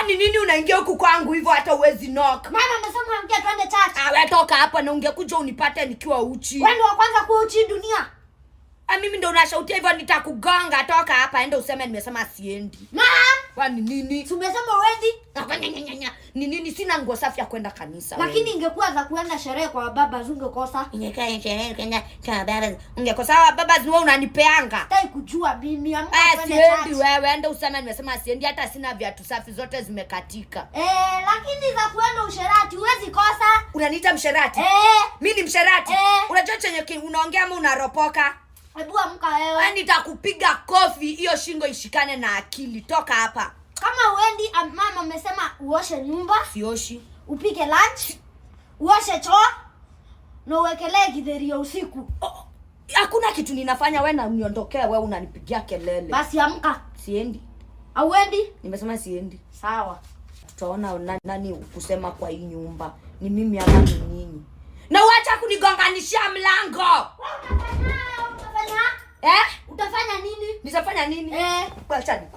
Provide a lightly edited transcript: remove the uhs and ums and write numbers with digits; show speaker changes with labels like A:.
A: Kwani nini unaingia huku kwangu hivyo hata uwezi knock?
B: Mama amesema amkia twende church.
A: Ah, wewe toka hapa na ungekuja unipate nikiwa uchi.
B: Wewe ndio wa kwanza kuwa uchi dunia.
A: Ah, mimi ndo unashautia hivyo, nitakugonga. Toka hapa, enda useme nimesema siendi.
B: Mama,
A: Kwani nini?
B: si umesema uendi?
A: Nya. Ni nini? Sina nguo safi ya kwenda kanisa.
B: Lakini ingekuwa za kuenda sherehe kwa baba zungekosa.
A: Ungekaa sherehe kwenda kwa baba. Ungekosa baba wewe unanipeanga.
B: Sitaki kujua mimi, amka
A: Ah,
B: twende
A: siendi
B: church.
A: wewe, enda useme nimesema siendi, hata sina viatu safi, zote zimekatika.
B: Eh, lakini za kuenda usherati huwezi kosa.
A: Unaniita msherati?
B: Eh,
A: Mi ni msherati?
B: Eh.
A: Unajua chenye unaongea ama unaropoka?
B: Hebu amka wewe.
A: Wewe nitakupiga kofi hiyo shingo ishikane na akili. Toka hapa.
B: Kama uendi, mama amesema uoshe nyumba,
A: Sioshi.
B: Upike lunch, uoshe choo na uwekelee githeri ya usiku.
A: Oh, hakuna kitu ninafanya, wewe na uniondokee, wewe unanipigia kelele.
B: Basi amka.
A: Siendi.
B: Auendi?
A: Nimesema siendi.
B: Sawa.
A: Tutaona nani kusema kwa hii nyumba. Ni mimi ama ni nyinyi? Na uacha kunigonganishia mlango.
B: Utafanya, utafanya,
A: Eh?
B: utafanya nini?
A: Nitafanya nini?
B: Eh.
A: Acha niku